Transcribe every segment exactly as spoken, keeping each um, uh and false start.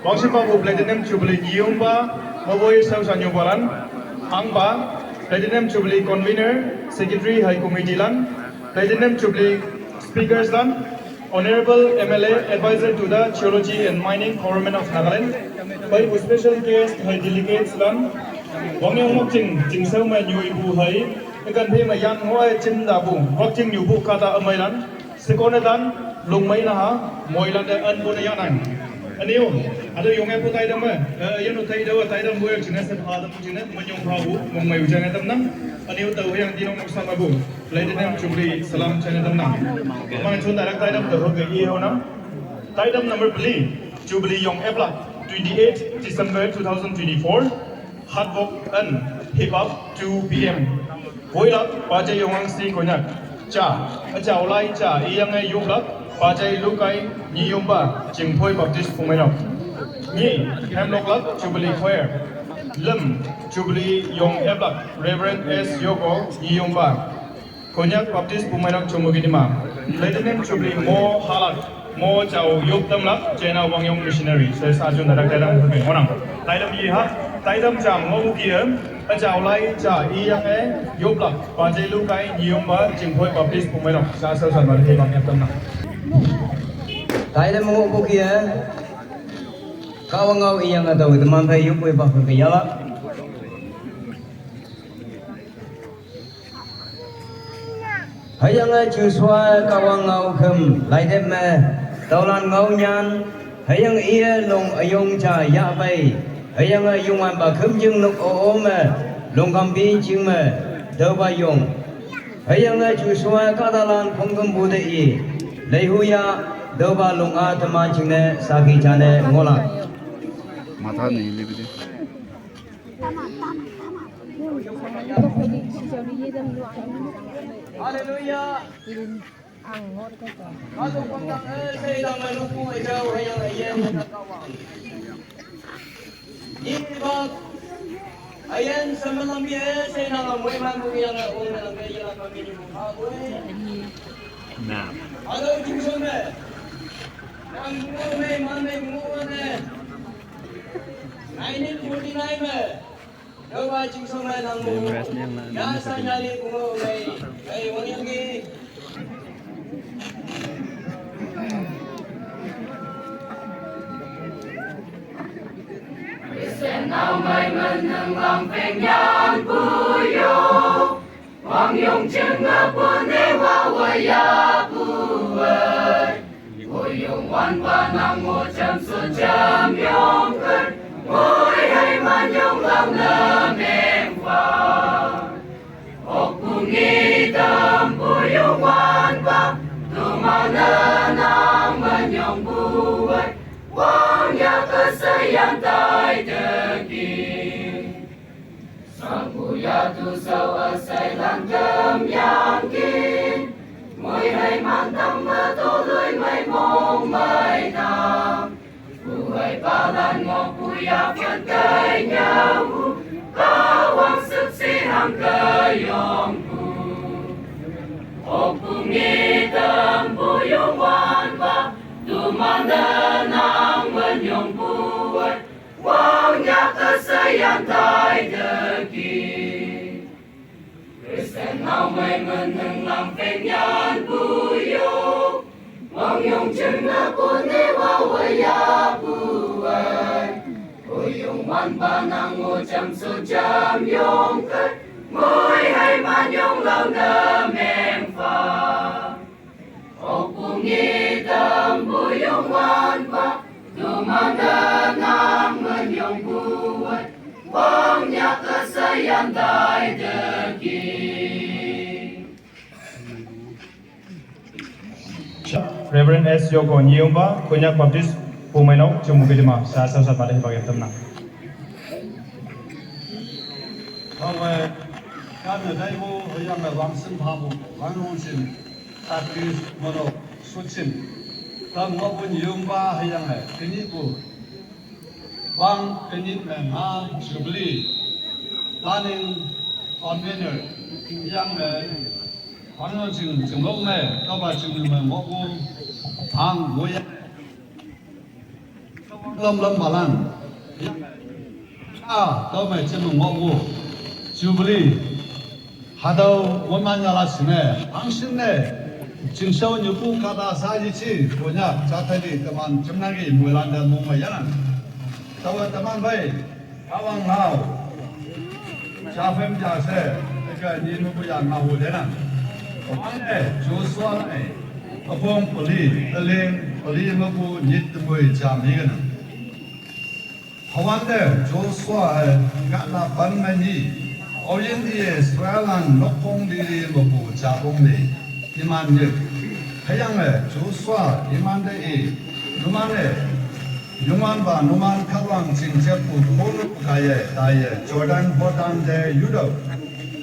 Wangshimba bu Platinum Jubilee nyiungba, maboi sau sanyu balan, angba, Platinum Jubilee Convener, Secretary hai committee lan, Platinum Jubilee Speakers lan, Honorable M L A Advisor to the Geology and Mining Government of Nagaland, bai bu special guest hai delegates lan, wangyong mokching, chingsau mai nyui bu hai, ikan phe mai yan ngoi chim da bu, mokching nyu bu kata amai lan, Sekone dan, lungmai na ha, moi lan de an bu na yan ang. Aniu, ada yong e bu tai dam e, eh, yanu tai da, tai dam bu e, chine se pha dam chine, manyong pha bu, mong mai u chane dam nang. Aniu tau yang dinong moksa ma bu. Platinum Jubilee salam chane dam nang. Mai chun direct tai dam da ho ke i ho na. Tai dam number three, Jubilee yong eplak, twenty-eight December two thousand twenty-four. Hatbok an hip up two P M. Boilak Pajai Yongangsi Konyak. Cha, acha ulai cha iyang e yublak Pajai Lukai niyumba Chingphoi Baptist Pumainok. Ni, Hemloklak Jubilee Choir. Lem, Jubilee Yong Eblak Reverend S Yoko niyumba. Konyak Baptist Pumainok Chumukedima. Platinum Jubilee mo halak, mo chau yop tamlak, chena wangyong missionary. Saya sajun dadak dadak mungkin. Onang. Taidam yi ha, taidam jam ngo uki em, achau lai cha iyang e, yoplak, Pajai Lukai niyumba, Chingphoi Baptist Pumainok. Sa sa sa mar he bang yap tamna. Taidam mo uki em, kawangau iyang atau teman phai yop we bak ke yalak. Hüyange Joshua Kahwang ngao khüm laidep me, taulan ngao nyan, hüyange iye long üyong ja yahpei, hüyange Youngwanpa khümjing nok o-o me, longkampi jing me, tüopa yong. Hüyange Joshua kahtalan khongkümpu te i, leihu ya, tüopa long a teman jingne saki jane ngohlak. Matha ne ile bide. Haleluya. Kalu pangdang e, sei dang me lupu ejau hayang ayen Kahwang. Ni bak ayen semalam ye, sei dang me man bu yang ong dang ke ye la kami ni bu ha bu. Nah. Halo jingsun me. Yang bu me man me bu me. Nineteen forty-nine me. Yoba jingsong lai nang mo. Ya sa nyali bungo ngai. Ngai wani ngi. Sen nau mai man nang lang peng yan bu yo. Wang yong cheng a pun e wa wa ya pu wai. Wu yong wan pa nang mo cham su cham yong kai. Mo hai man yong lam na meng fa. Ok pu ngi tam pu yong wan pa. Tu ma na nang man yong pu wai. Wang ya ka sa yan tai te ki. Sangpu ya tu sau asai lang kem yang kin. Mui hai man tam ma to lui mai mong mai tam. Pu hai pa lan ngok pu ya phan kai nyau pu. Ka wang suk si hang kai yong pu. Ok pu ngi tam pu yong wan pa. Tu man da nang man yong pu wai. Wang ya ka sa yan tai de ki. Kristen nau mai man nang lang peng yan pu yo. Wang yong chen na pu ne wa wa ya pu wai. Pu yong wan pa nang mo cham su cham yong kai. Mo hai man yong lau na meng fa. Ok pu ngi tam pu yong wan pa, tu man da nang man yong pu wai, wang ya ka sa yan tai de ki. Reverend S Yoko Nyiyumba, Konyak Baptist Pumainok, Chumukedima, sa sa sa pada hipak ya temna. Awe, kan dai bu, yang wang sin pa bu, wang wang sin. Baptist mono sutsin. Tam ngo pun yumba hayang e, kini pu. Bang kini me nga Jubilee. Planning convener. Yang me. Bang no jing, jing lok me. Kaba jing me ngo pu. Ang mo ya. Lam lam malan. A, tau mai chin mong wo. Jubilee. Hadau wan man ya la sine. Ang shin ne. Chin shao nyu ku ka da sa yi chi. Ko nya cha ta di teman chin na gi mu lan da mong mai ya nan. Tau teman bai. Awang ngau. Cha fem cha se. Ka ni mu ku ya ngau de nan. Awang ne. Joshua ne. Apong pali. Aling pali mu ku nit mu cha mi ga nan. Hawande Joshua e ngana pan mani, oyin di Israel ang nokong di di mabu jabong di, iman yik. Hayang e Joshua iman de i, numan e, numan ba numan kawang ching chepu kono kaye, daye, Jordan hotan de yudo.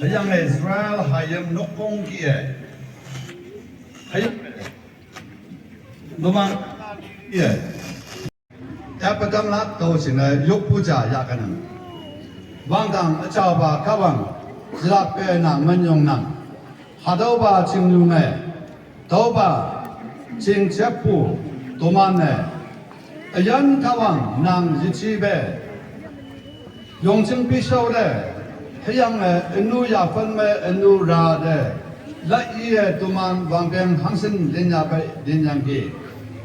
Hayang e Israel hayam nokong kiye. Hayang e, numan kiye. Ya padam la tau sing e yuk puja ya kanang. Wang dang achau ba kawang, zilak pe nang manyong nang. Hadau ba ching yu ngai. Tau ba ching chepu, tuman ne. Ayan kawang nang yichi be. Yongching pi shau de, hayang e enu ya fan me enu ra de, la i e tuman wang deng hangsin din ya bai din yang ki.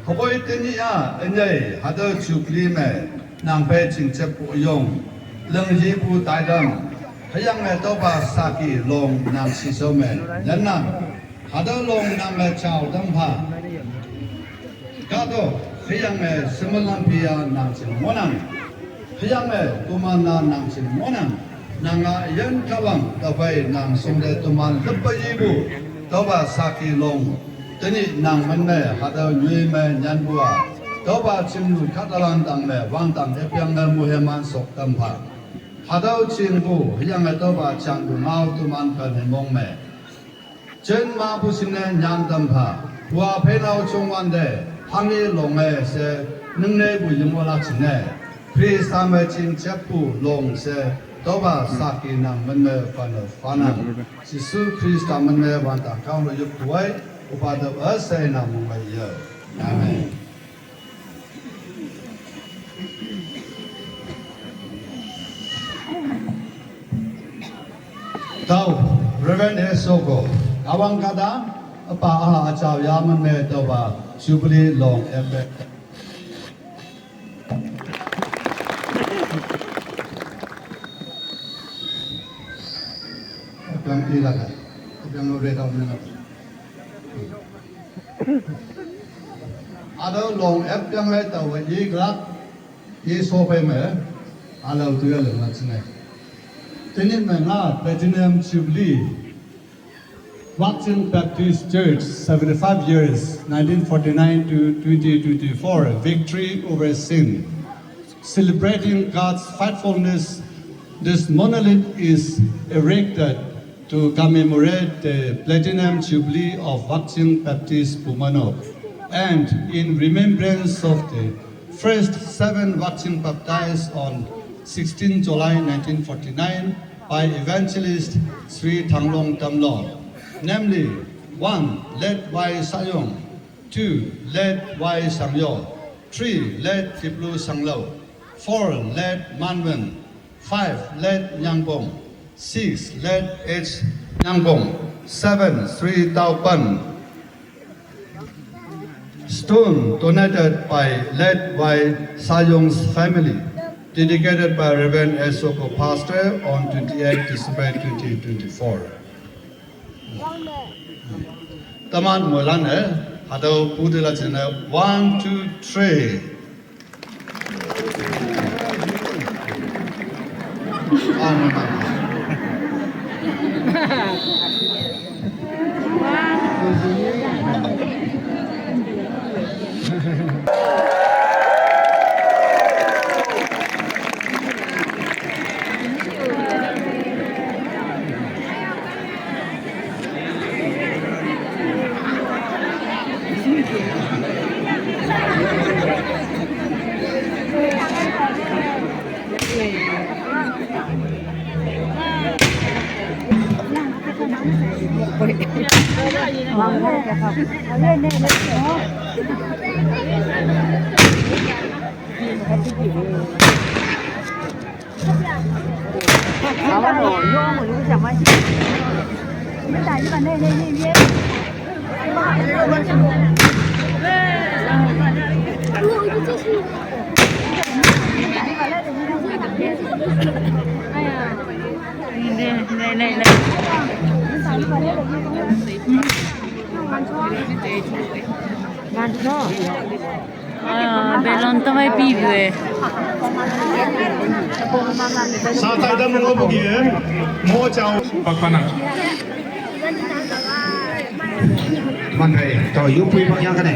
Hokoi teni a, enyai, hada chukli me, nang bai ching chep pu yong, leng yi pu tai dam, hayang e tau ba saki long nang si shau me, yan nang. Hadau long nang le chau dam pha. Kado, hayang e semalang pia nang chin monang. Hayang e tumana nang chin monang. Nang a yan kawang, tawai nang sung de tuman lepa yibu. Tau ba saki long. Teni nang man me, hadau nyui me nyan bua. Tau ba chim lu katalan dang me, wang dang e piang me mu he man sok dam pha. Hadau ching bu, hayang e tau ba chang bu ngau tuman kan he mong me. Chen ma bu sin ne nyan dam pha. Bua phe nau chung wan de. Hang i long e se. Nung ne bu yim wa la chin ne. Khrista me ching chep bu long se. Tau ba saki nang man me fan fan nang. Jisu Khrista man me wan ta kau lo yuk kuai. Upa da a se nang mong wai yo. Amen. Tau, Reverend Esoko, awang kada, apa aha achau ya man me tau ba, Jubilee long epe. Apang ilaka, apang lo re tau nena. Ado long ep yang lai tau wa yi glak, yi so pai me, alo tu ya leng la chinai. Tenin me nga Platinum Jubilee, Wakching Baptist Church, seventy-five years, nineteen forty-nine to twenty twenty-four, victory over sin. Celebrating God's faithfulness, this monolith is erected to commemorate the Platinum Jubilee of Wakching Baptist Pumanok, and in remembrance of the first seven Wakching baptized on sixteenth July nineteen forty-nine by evangelist Sri Thanglong Tamlong, namely, one, Late Y Sayong, two, Late Y Sangyo, three, Late Tiplu Sanglo, four, Late Manwen, five, Late Nyangbong, six, Late H Nyangbong, seven, Sri Taupan. Stone donated by Late Y Sayong's family, dedicated by Reverend Esoko Pastor on twenty-eighth December twenty twenty-four. Taman moilan eh, hadau pudela chena, one, two, three. Balloon tawh vai pi ve. Sa tai dam ngo bu ge. Mo chao. Pakpana. Man bai, to yu pui pak yang kane.